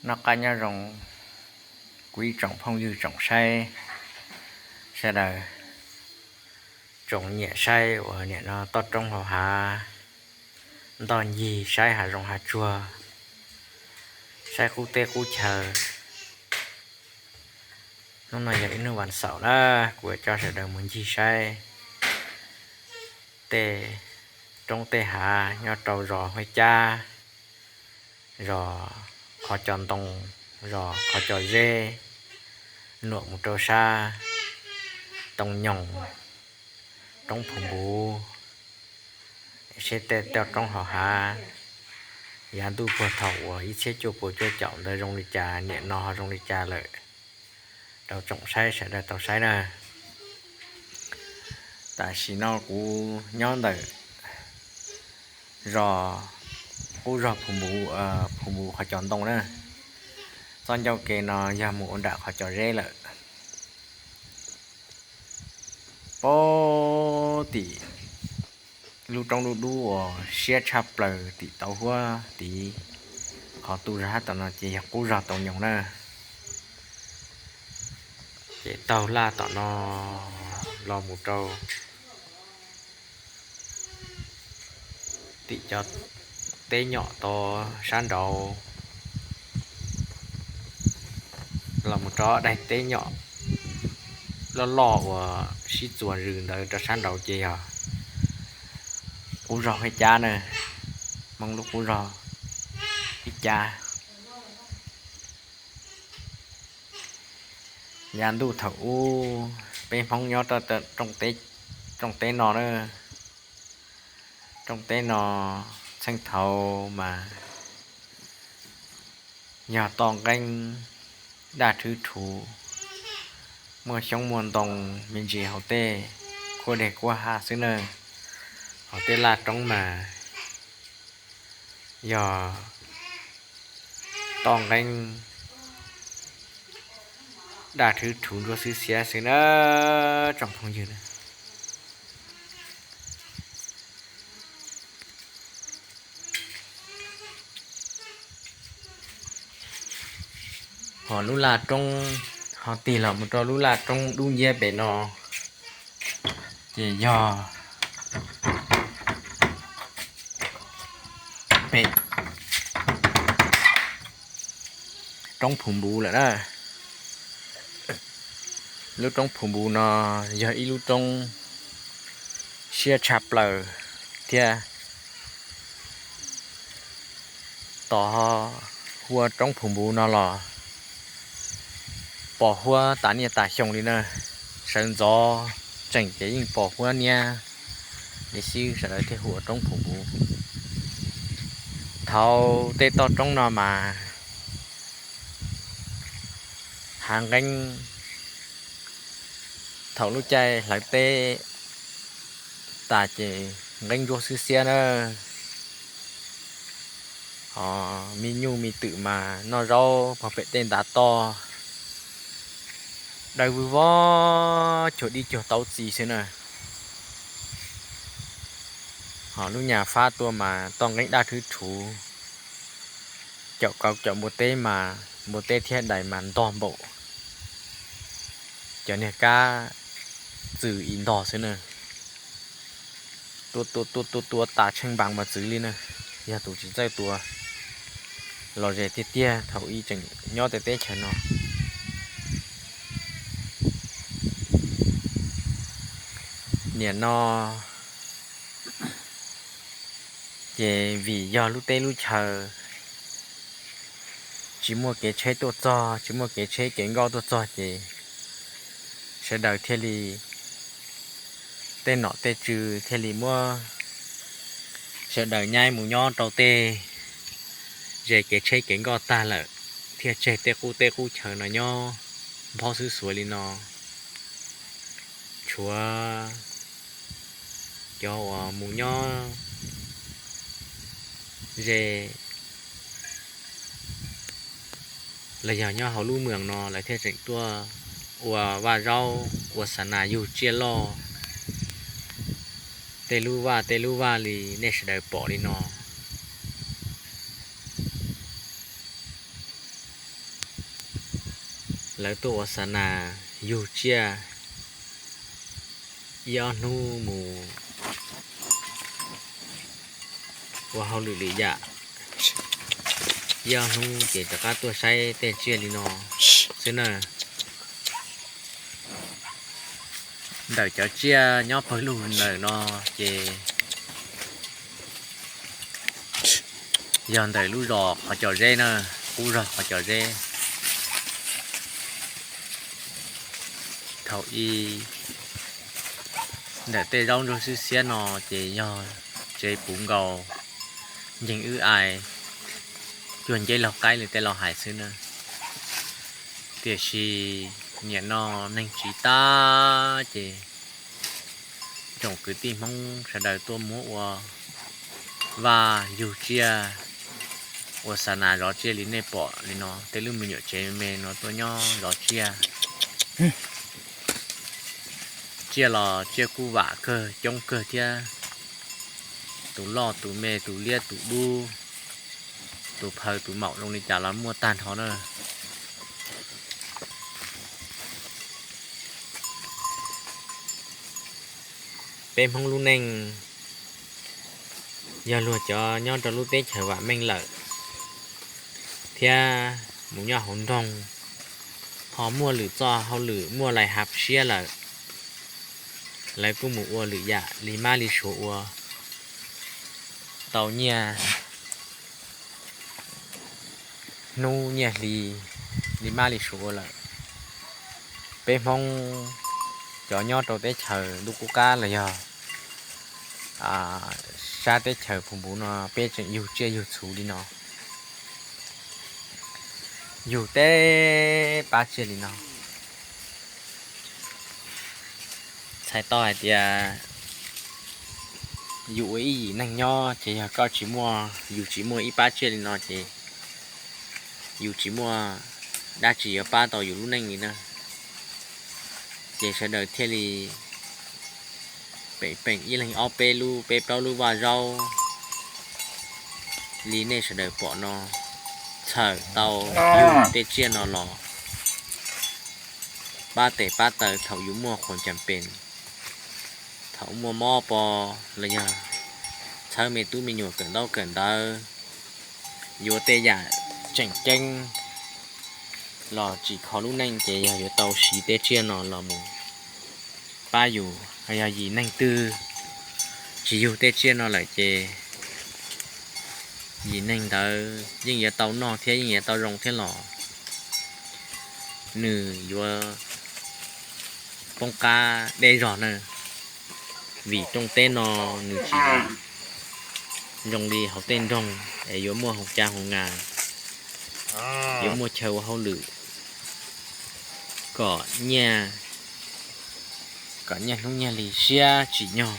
Noj qab nyob zoo kuv ib tsoom phooj ywg tsoom saib sawv daws, tsoom nyiam saib uas nim no toj roob hauv hav, ntoj ncig saib hav zoov hav tsuag, saib qub teb qub chaw. Hnub no yog ib hnub vas xaum na, kuv yuav coj sawv daws mus ncig saib tej roob tej hav nyob rau zos Huab Cab, zos Qhov Cos Ntoo, zos Qhov Cos Zeb, nuam mus rau sab Too Nyoog, roob Phu Npuv, seb tej toj roob hauv hav yav ntuj puag thaum uas ib txhiab cuaj puas cuaj caum ntawd zoo li cas, nim no ho zoo li cas lawm, rau tsoom saib sawv daws tau saib na. Tam sim no kuv nyob ntawm zos, qub zos Phu Npuv, Phu Npuv Qhov Cos Ntoo na. Txoj ncauj ke no yog mus ua nram Qhov Cos Zeb lawm. Pab tim lub roob dub dub uas siab tshaj plaws tim tauv huab tid, qhov tu zog hab tom no ces yog qub zog Too Nyoog na. Ces taug laj tom no los mus rau tim cov teb nyom tod sab nraud, los mus rau daim teb nyom loj loj uas sib txuas zws ntawd rau sab nraud ces yog qub zog Huab Cab na, Hmoob lub qub zog Huab Cab. Yav ntuj thaum ub peb Hmoob nyob rau rooj teb no na, rooj teb no txheej thaud mas yog toj nqeeb daj rhwv rhuv, muaj xyoob muaj ntoo me ntsis hauv tej kuab deg kuab hav xwb na. Hauv tej laj roob mas yog toj nqeeb daj rhwv rhuv ntsuab xwb xiab xwb na, tsoom phooj ywg na. Ho lub laj roob ho tig los mus rau lub laj roob dub nciab pem no ces yog pem roob Phu Npuv lawm na. Lub roob Phu Npuv no yog ib lub roob siab tshaj plaws thiab. Tos hu ua roob Phu Npuv no los pos huab tas niaj tas xyoo li na. Sawv ntxov tseem ces yeej pos huab niab li xwb sawv daws thiaj hu ua roob Phu Npuv. Thaum tej toj roob no mas hav nqeeb, thaum lub caij hlawv teb tas ces nqeeb ntsuab xwb xiab na. Ho me nyuj me twm mas noj zaub pog pem tej ntav toj, dawb vwg vog cuag dib cuag taub txi xwb na. Ho lub nyas fab tuaj mas toj nqeeb daj rhwv rhuv, caum kauv caum npua teb mas npua teb thiab dais mas ntog npaum cov niag kab txwm ib ntog xwb na. Tua tua tua tua tua tas tsheej npas mas txwv li na, yog tus tsis txawj tua. Los ze tiag tiag thaum ub tseem nyob tej teb chaws no. Nim no ces vim yog lub teb lub chaw tsis muaj kev tsheb tuaj txog, tsis muaj kev tsheb kev nkoj tuaj txog ces sawv daws thiaj li, tej nom tej tswv thiaj li muab sawv daws nyaib mus nyob rau tej ze kev tsheb kev nkoj tag lawm, thiaj tseg tej qub teb qub chaw no nyob nphob xwb xuav li no. Tshuav cov uas mus nyob ze los yog nyob hauv lub moos no lawv thiaj tseem tuaj ua vaj zaub ua xa nas yug tsiaj loj, tej lub vaj tej lub vaj li nej sawv daws pom li no. Lawv tuaj ua xa nas yug tsiaj, ib ob hnub mus ua hauj lwm lwm yam, ib ob hnub ces rov qab tuaj saib tej tsiaj li no xwb na. Ntawm cov tsiaj nyob pawg lug ntawm no ces yog ntawm lub zos Qhov Cos Zeb na, qub zog Qhov Cos Zeb. Thaum ub ntawm tej zaub ntsuag xwb xiab no ces yog tsev puv nkaus, nceeg wb ai, cuag nceb laug qaib li tej laus hais xwb na. Tiam sis nim no neeg tsiv tag ces tsoom kwv tij Hmoob sawv daws tuaj muab ua vaj yug tsiaj, ua xa nas zov tsiaj li nej pom li no. Tej lub me nyuam tsev me me no tuaj nyob zov tsiaj. Tsiaj los tsiaj kuj vam kawg, coob kawg thiab. Tus loj tus me, tus liab tus dub, tus phaw tus maum zoo li cas los muaj tag nrho na. Peb Hmoob lub neej yog luag cov nyob rau lub teb chaws vam meej lawm thiab mus nyob hauv nroog, ho muaj lwm txoj hauj lwm muaj lais hav siab lawm, lawv kuj mus ua lwm yam li mab li suav ua tau nyiaj hnub nyiaj hli li mab li suav ua lawm. Peb Hmoob cov nyob rau teb chaws ntuj qub qab los yog sab teb chaws phu npuv no peb tseem yug tsiaj yug txhu li no, yug teb pab tsiaj li no. Txhais tau hais tias yus ua ib yim neeg nyob ces yog koj tsis muaj, yus tsis muaj ib pab tsiaj li no ces yus tsis muaj dab tsi yuav pab tau yus lub neej li na. Ces sawv daws thiaj li peem peem ib leeg ob peb lub peb plaub lub vaj zaub li nej sawv daws pom no, txhawm tau yug tej tsiaj no los pab tes pab taw thaum yus muaj qhuas cas pes, thaum muaj mob po los yog txhawb me tub me nyuam kawm ntaub kawm ntawv, yuav tej yam tseem ceeb los tsim kho lub neej ces yog yuav tau siv tej tsiaj no los mus pab yus. Yog yim neeg twg tsis yug tej tsiaj no lawm ces yim neeg ntawd yeej yuav tau noj thiab yeej yuav tau zoo thiab los nws yuav poob qab deb zog na. Vim rooj teb no nws tsis zoo li hauv tej nroog es yuav muaj hoo cab hoo nas, yuav muaj chaw ua hauj lwm kom nyiaj, kom nyiaj hnub nyiaj hli siab tsim nyog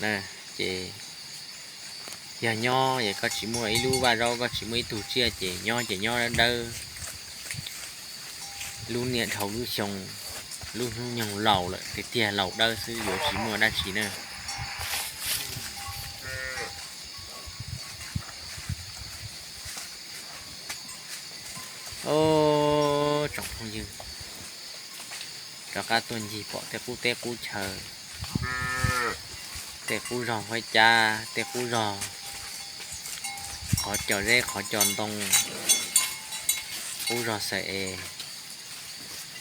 na. Ces yog nyob es koj tsis muaj ib lub vaj zaub, koj tsis muaj ib tug tsiaj ces nyob ces nyob dawb dawb lub niaj dhau lub xyoo, lub hnub nyoog laus lawm tiag tiag laus dawb xwb yuav tsis muaj dab tsi na. Os, tsoom phooj ywg, rov qab tuaj ncig pom tej qub teb qub chaw, tej qub zog Huab Cab, tej qub zog Qhov Cos Zeb Qhov Cos Ntoo, qub zog Xaws Es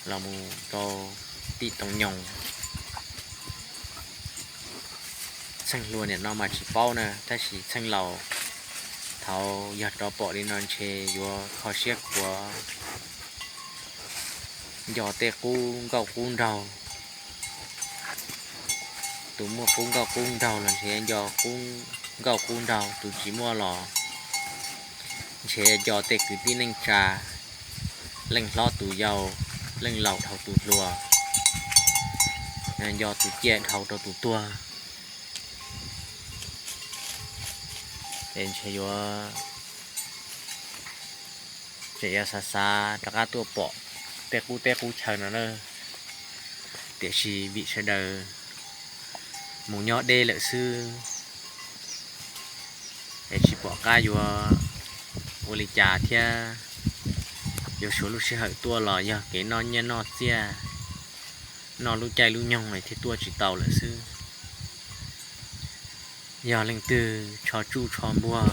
los mus rau Tij Too Nyoos. Txheej hluas nim no mas tsis paub na, tab sis txheej laus thaud yog rov pom li no ntshe yuav kho siab khuav, nco tej qub nkauj qub nraug. Tus muaj qub nkauj qub nraug los ntshe nco qub nkauj qub nraug, tus tsis muaj los ntshe nco tej kwv tij neej tsa, leej hlob tus yau, leej laus dhau tus hluas, nco tus ciaj dhau rau tus tuag. Es ntshe yuav, tseem yuav xav xav rov qab tuaj pom tej qub teb qub chaw no na. Tiam sis vim sawv daws mus nyob deb lawm xwb es tsis pom qab yuav ua li cas thiab. yuav suav lub sij hawm tuaj los yog kev noj nyiaj noj txiaj, noj lub caij lub nyoog es thiaj tuaj tsis tau lawm xwb. Yog leej twg tsho tsuj tsho npuag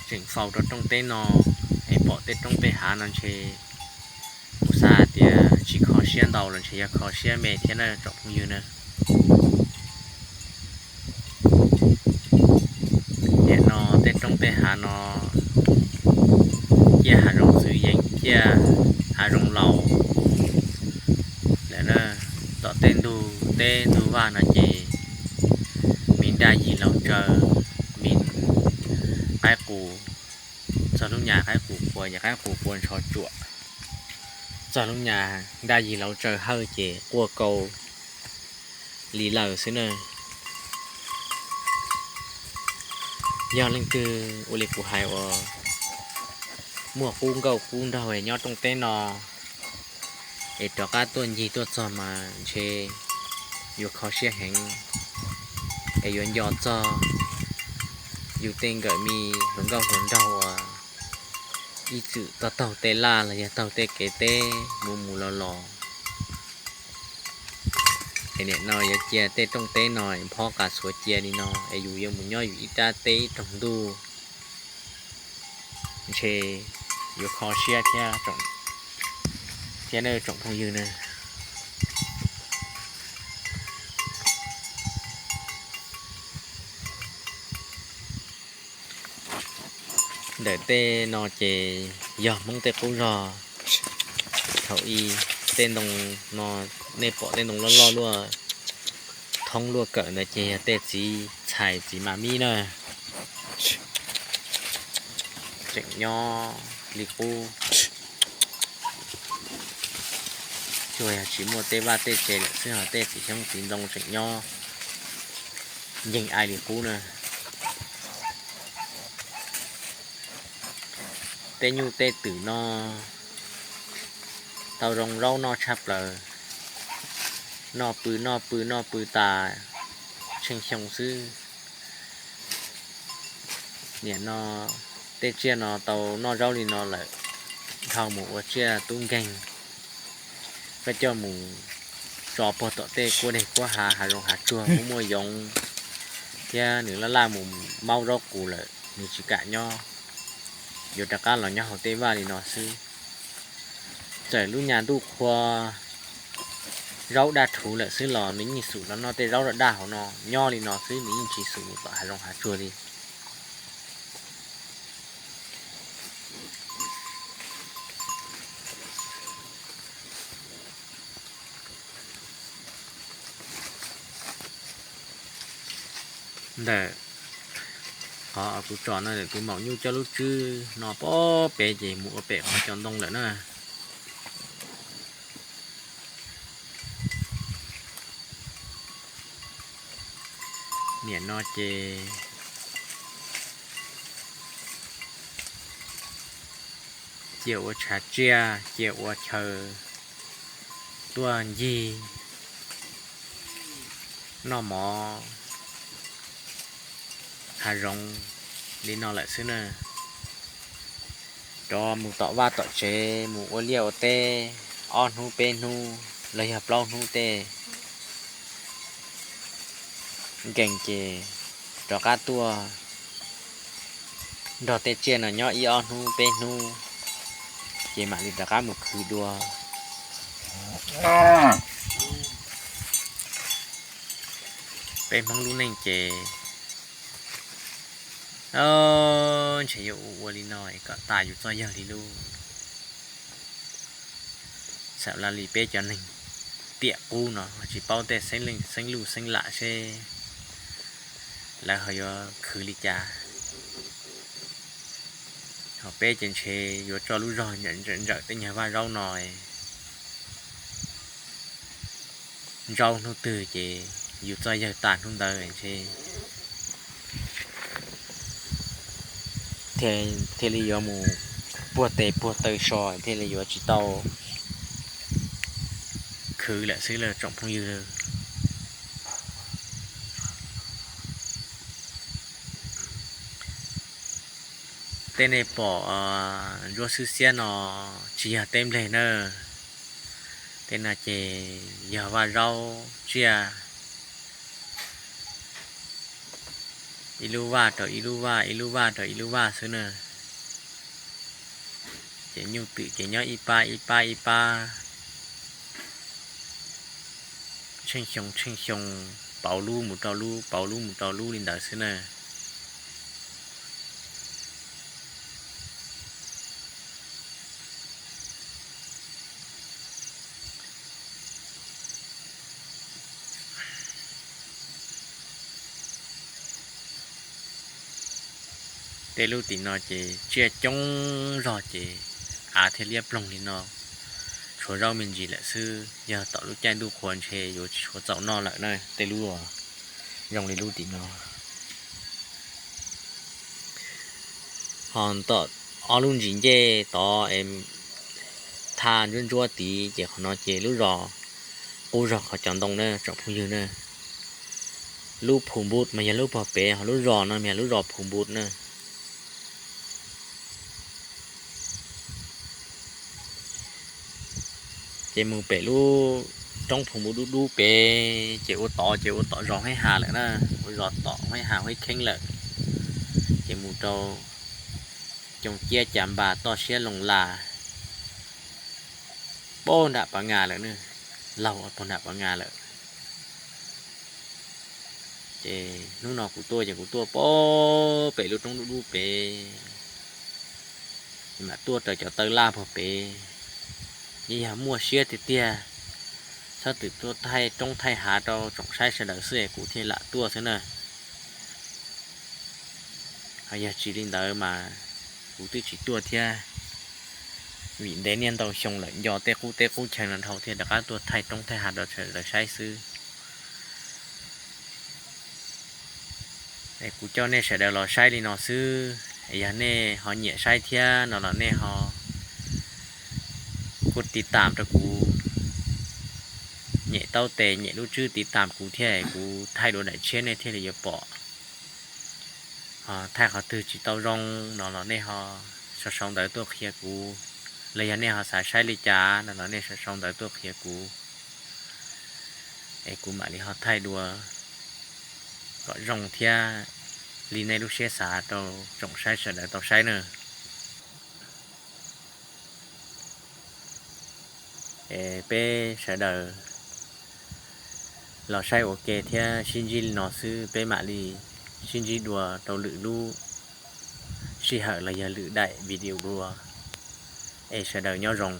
tseem faus rau rooj teb no es pom tej roob tej hav no ntshe kuv xav hais tias tsis kho siab ntau los ntshe yog kho siab me thiab na tsoom phooj ywg na. Nim no tej roob tej hav no ciaj hav zoov txwv yees ciaj hav zoov laus lawm na. Tom tej ntug teb ntug vaj no ces me daj yig laug tsaws, me qaib qus, txog lub nyas qaib qus quas ces qaib qus quas ntsho tsuam, txog lub nyas daj yig laug tsaws hawj ces quaj kaus li lawm xwb na. Yog leej twg ua li kuv hais uas muaj qub nkauj qub nraug es nyob rooj teb no es rov qab tuaj ncig tuaj txog mas ntshe yuav kho siab heev es yuav nco txog yus tej nkawm me hluas nkauj hluas nraug uas ib txwm tau taug tej laj los yog taug tej kev teb mus mus los los. Es nim no yuav cia tej rooj teb no phob qas xuav cia li no es yus yuav mus nyob yus ib rab teb ib rooj ntuj, ntshe yuav kho siab thiab, thiab na tsoom phooj ywg na. Ntawm tej no ces yog Hmoob tej qub zog. Thaum ub tej ntoo no, nej pom tej ntoo loj loj luaj thoob luaj kawm ntawd ces yog tej txiv txhais txiv mas mib na, tseem nyob li qub. Tsuas yog tsis muaj tej vaj tej tsev lawm xwb ho tej txiv xyoob txiv ntoo tseem nyob nceeg ai li qub na. Tej nyuj tej twm no tau zoo zaub noj tshaj plaws, noj pw noj pw noj pw tas tsheej xyoo xwb. Nim no tej tsiaj no tau noj zaub li no lawm, dhau mus ua tsiaj tub nkeeg, koj coj mus tso puag tom tej kuab deg kuab hav hav zoov hav tsuag muaj muaj yoov thiab nws laj laj mus maub zaub qus lawm nws tsis kam nyob, yuav rov qab los nyob hauv tej vaj li no xwb. Txawm lub nyas ntuj qhua zaub daj rhuv lawm xwb los nws yeej xum los noj tej zaub daj daj hauv no nyob li no xwb, nws yeej tsis xum mus tom hav zoov hav tsuag li. Ntawm qhov kuv tsom no ntawm tus maum nyuj coj lub tswb no pob pem ces mus ua pem qhov cov ntoo lawm na. Nim no ces cia ua tshav tsiaj cia ua chaw tuaj ncig noj mov hav zoov li no lawm xwb na. Rov mus tom vaj tom tsev mus ua liaj ua teb ob hnub peb hnub los yog plaub hnub tej nkees ces rov qab tuaj nrog tej tsiaj no nyob ib ob hnub peb hnub ces mam li rov qab mus khwv dua. Peb Hmoob lub neej ces ntshe yuav ua ua li no kom tas yus txoj yawg li lub. Xam la li peb cov neeg tiam qub no tsis paub tej xeeb luj xeeb lam seb lawv ho yuav khwv li cas. Ho peb ces ntshe yuav tso lub zog ntsawm ntsawm tej nyuag vaj zaub no, zaub hnub twg ces yus txoj yawg tas hnub ntawd ntshe thiaj li yuav mus puag tes puag taw so thiaj li yuav tsis tau khwv lawm xwb lauj tsoom phooj ywg. Tej nej pom ntsuab xwb xiab no tsis yog teb npleg na. Tej no ces yog vaj zaub tsiaj, ib lub vaj rau ib lub vaj, ib lub vaj rau ib lub vaj xwb na. Ces nyuj twm ces nyob ib pab ib pab ib pab, tsheej xyoo tsheej xyoo, pauv lub mus rau lub, pauv lub mus rau lub li ntawd xwb na. Tej lub tim no ces tsiaj coob zog ces av thiaj liab ploog li no. Tshuav zaub me ntsis lawm xwb, yog tom lub caij ntuj qhua ntshe yuav tsis tshuav txaus noj lawm na. Tej lub zoo li lub tim no. Ho tom ob lub ntsis ncej tod es tha ntsuab ntsuab tid ces qhov no ces lub zos qub zog qhov cov ntoo na tsoom phooj ywg na. Lub Phu Nput mas yog lub pog pem, ho lub zos no mas yog lub zos Phu Nput na. Ces mus pem lub roob Phu Nput dub dub pem ces ua tod ces ua tom zos Huaib Has lawm na, ua zos tom Huaib Has Huaib Kheeb lawm. Ces mus rau Cooj Ciab Cas Npas toj siab Loos Las, puag nram Pav Nga lawm na, laug puag nram Pav Nga lawm. Ces hnub no kuv tuaj ces kuv tuaj puag pem lub roob dub dub pem, mam tuaj raws cov taw laj puag pem. Yeej yog muaj siab tiag tiag, txhob twm tuaj thaij roob thaij hav rau tsoom saib sawv daws xwb es kuv thiaj lam tuaj xwb na. Ho yog tsis li ntawd mas kuv twb tsis tuaj thiab, vim ntev niaj ntau xyoo lawm nco tej qub teb qub chaw no dhau thiaj rov qab tuaj thaij roob thaij hav rau sawv daws saib xwb. Es kuv coj nej sawv daws los saib li no xwb, yog nej ho nyiam saib thiab no los nej ho kuj tiv tam rau kuv, nyem taub tes nyem lub tswb tiv tam kuv thiab kuv thaij dua daim tshiab nej thiaj li yuav pom. Ho thaij qhov twg tsis tau zoo no los nej ho sau sau ntawv tuaj qhia kuv, los yog nej ho xav saib li cas no los nej sau sau ntawv tuaj qhia kuv, es kuv mam li ho thaij dua kom zoo thiab li nej lub siab xav rau tsoom saib sawv daws tau saib na. Es peb sawv daws los saib ua ke thiab sib ntsib li no xwb, peb mam li sib ntsib dua rau lwm lub sij hawm los yog lwm daim video dua. Es sawv daws nyob zoo.